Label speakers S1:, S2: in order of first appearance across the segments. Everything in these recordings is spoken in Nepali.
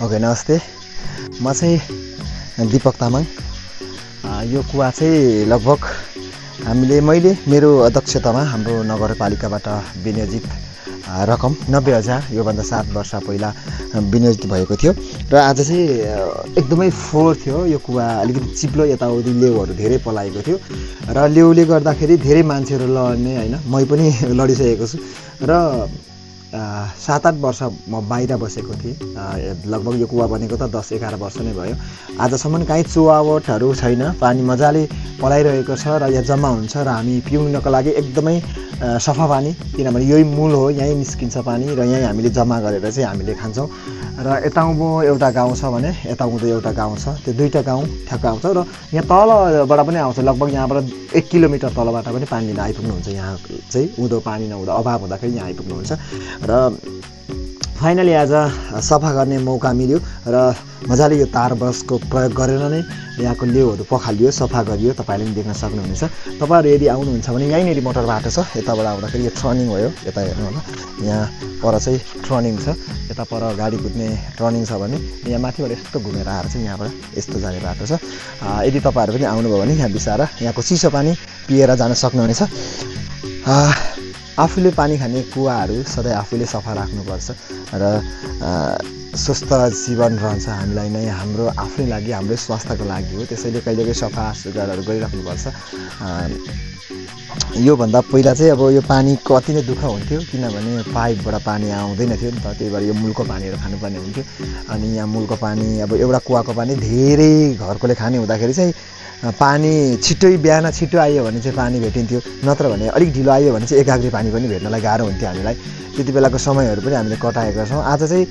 S1: ओके नमस्ते म चाहिँ दीपक तामाङ यो कुवा चाहिँ लगभग मैले मेरो अध्यक्षतामा हाम्रो नगरपालिकाबाट विनियोजित रकम 90,000 योभन्दा 7 वर्ष पहिला विनियोजित भएको थियो र आज चाहिँ एकदमै फोहोर थियो यो कुवा अलिकति चिप्लो यताउति लेउहरू धेरै पलाएको थियो र लेउले गर्दाखेरि धेरै मान्छेहरू लड्ने हैन मै पनि लडिसकेको छु र 7-8 वर्ष म बाहिर बसेको थिएँ लगभग यो कुवा बनेको त 10-11 वर्ष नै भयो आजसम्म कहीँ चुहावटहरू छैन पानी मजाले पलाइरहेको छ र यहाँ जम्मा हुन्छ र हामी पिउनको लागि एकदमै सफा पानी किनभने यही मूल हो यहीँ निस्किन्छ पानी र यहीँ हामीले जम्मा गरेर चाहिँ हामीले खान्छौँ र यताउँबो एउटा गाउँ छ भने यताउँदो एउटा गाउँ छ त्यो दुईटा गाउँ ठ्याक्क आउँछ र यहाँ तलबाट पनि आउँछ लगभग यहाँबाट 1 किलोमिटर तलबाट पनि पानी लिन आइपुग्नुहुन्छ यहाँ चाहिँ उँधो पानी नहुँदा अभाव हुँदाखेरि यहाँ आइपुग्नुहुन्छ र फाइनली आज सफा गर्ने मौका मिल्यो र मजाले यो तार ब्रसको प्रयोग गरेर नै यहाँको लेउहरू पखालियो सफा गरियो तपाईले पनि देख्न सक्नुहुनेछ तपाईहरु यदि आउनुहुन्छ भने यहीँनेरि मोटर बाटो छ यताबाट आउँदाखेरि यो टर्निङ हो यता हेर्नु होला यहाँ पर चाहिँ टर्निङ छ यता पर गाडी कुद्ने टर्निङ छ भने यहाँ माथिबाट यस्तो घुमेर आएर चाहिँ यहाँबाट यस्तो जाने बाटो छ यदि तपाईहरु पनि आउनुभयो भने यहाँ बिसाएर यहाँको चिसो पानी पिएर जान सक्नुहुनेछ आफूले पानी खाने कुवाहरू सधैँ आफूले सफा राख्नुपर्छ र स्वस्थ जीवन रहन्छ हामीलाई नै हाम्रो आफ्नै लागि हाम्रो स्वास्थ्यको लागि हो त्यसैले कहिलेकाहीँ सफा सुग्घरहरू गरिराख्नुपर्छ यो भन्दा पहिला चाहिँ अब यो पानी कति नै दुःख हुन्थ्यो किनभने पाइपबाट पानी आउँदैन थियो नि त त्यही भएर यो मूलको पानीहरू खानुपर्ने हुन्थ्यो अनि यहाँ मूलको पानी अब एउटा कुवाको पानी धेरै घरकोले खाने हुँदाखेरि चाहिँ पानी छिटै बिहान छिटो आयो भने चाहिँ पानी भेटिन्थ्यो नत्र भने अलिक ढिलो आयो भने चाहिँ एकाग्री पानी पनि भेट्नलाई गाह्रो हुन्थ्यो हामीलाई त्यति बेलाको समयहरू पनि हामीले कटाएका छौँ आज चाहिँ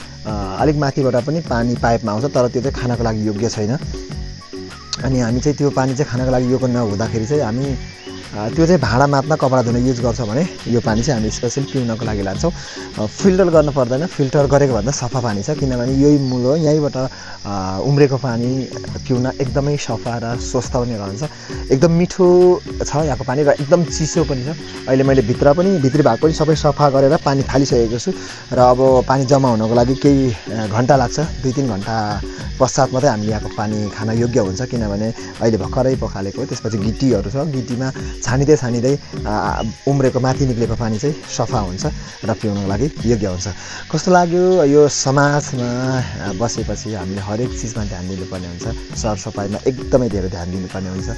S1: अलिक माथिबाट पनि पानी पाइपमा आउँछ तर त्यो चाहिँ खानको लागि योग्य छैन अनि हामी चाहिँ त्यो पानी चाहिँ खानको लागि योग्य नहुँदाखेरि चाहिँ हामी त्यो चाहिँ भाँडा मात्न कपडा धुन युज गर्छ भने यो पानी चाहिँ हामी स्पेशली पिउनको लागि लान्छौँ फिल्टर गर्न पर्दैन फिल्टर गरेको भन्दा सफा पानी छ किनभने यही मूल हो यहीँबाट उम्रेको पानी पिउन एकदमै सफा र स्वस्थ पनि रहन्छ एकदम मिठो छ यहाँको पानी र एकदम चिसो पनि छ अहिले मैले भित्री भाग पनि सबै सफा गरेर पानी फालिसकेको छु र अब पानी जम्मा हुनको लागि केही घन्टा लाग्छ 2-3 घन्टा पश्चात मात्रै हामीले यहाँको पानी खान योग्य हुन्छ किनभने अहिले भर्खरै पखालेको त्यसपछि गिटीहरू छ गिटीमा छानिँदै उम्रेको माथि निक्लेको पानी चाहिँ सफा हुन्छ र पिउनको लागि योग्य हुन्छ कस्तो लाग्यो यो समाजमा बसेपछि हामीले हरेक चिजमा ध्यान दिनुपर्ने हुन्छ सरसफाइमा एकदमै धेरै ध्यान दिनुपर्ने हुन्छ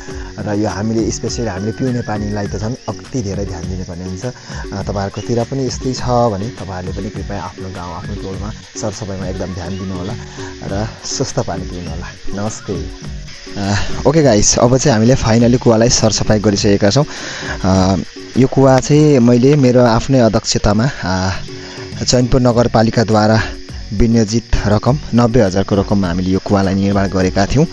S1: र यो हामीले स्पेशली हामीले पिउने पानीलाई त झन् अति धेरै ध्यान दिनुपर्ने हुन्छ तपाईहरुकोतिर पनि यस्तै छ भने तपाईहरुले पनि कृपया आफ्नो गाउँ आफ्नो टोलमा सरसफाइमा एकदम ध्यान दिनु होला र स्वस्थ पानी पिउनु होला नमस्ते ओके गाइस अब चाहिँ हामीले फाइनली कुवालाई सरसफाइ गरिसकेका छौँ यो कुवा चाहिँ मैले मेरो आफ्नै अध्यक्षतामा चैनपुर नगरपालिकाद्वारा विनियोजित रकम 90,000 को रकममा हामीले यो कुवालाई निर्माण गरेका थियौँ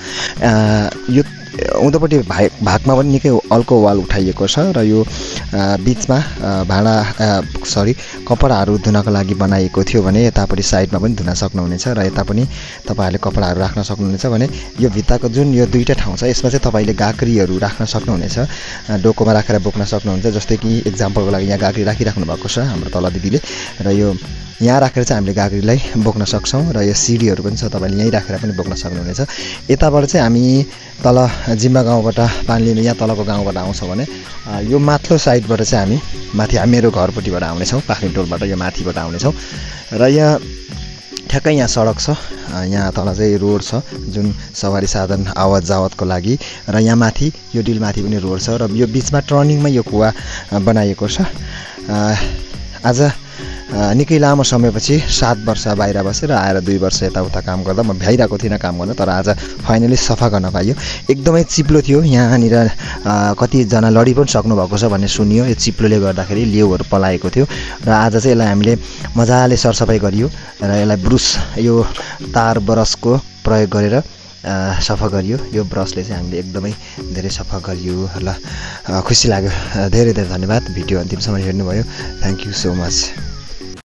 S1: यो उँधोपट्टि भागमा पनि निकै अल्को वाल उठाइएको छ र यो बीचमा कपडाहरू धुनको लागि बनाइएको थियो भने यतापट्टि साइडमा पनि धुन सक्नुहुनेछ र यता पनि तपाईहरुले कपडाहरू राख्न सक्नुहुनेछ भने यो भित्ताको जुन यो दुईटा ठाउँ छ यसमा चाहिँ तपाईले गाग्रीहरू राख्न सक्नुहुनेछ डोकोमा राखेर बोक्न सक्नुहुन्छ जस्तै कि एक्जाम्पलको लागि यहाँ गाग्री राखिराख्नु भएको छ हाम्रो तल दिदीले र यो यहाँ राखेर चाहिँ हामीले गाग्रीलाई बोक्न सक्छौँ र यो सिडीहरू पनि छ तपाईले यहीँ राखेर पनि बोक्न सक्नुहुनेछ यताबाट चाहिँ हामी तल जिम्बा गाउँबाट पानी लिनु यहाँ तलको गाउँबाट आउँछ भने यो माथिल्लो साइडबाट चाहिँ हामी माथि मेरो घरपट्टिबाट आउनेछौँ पाखरिन टोलबाट यो माथिबाट आउनेछौँ र यहाँ ठ्याक्कै यहाँ सडक छ यहाँ तल चाहिँ रोड छ जुन सवारी साधन आवत जावतको लागि र यहाँ माथि यो डिलमाथि पनि रोड छ र यो बिचमा टर्निङमा यो कुवा बनाइएको छ आज निकै लामो समयपछि 7 वर्ष बाहिर बसेर आएर 2 वर्ष यताउता काम गर्दा म भ्याइरहेको थिइनँ काम गर्न तर आज फाइनली सफा गर्न पाइयो एकदमै चिप्लो थियो यहाँनिर कतिजना लडी पनि सक्नु भएको छ भन्ने सुनियो यो चिप्लोले गर्दाखेरि लेउहरू पलाएको थियो र आज चाहिँ यसलाई हामीले मजाले सरसफाइ गरियो र यसलाई ब्रुस यो तार ब्रसको प्रयोग गरेर सफा गरियो यो ब्रसले चाहिँ हामीले एकदमै धेरै सफा गरियो ल खुसी लाग्यो धेरै धेरै धन्यवाद भिडियो अन्तिमसम्म हेर्नुभयो थ्यांक यू सो मच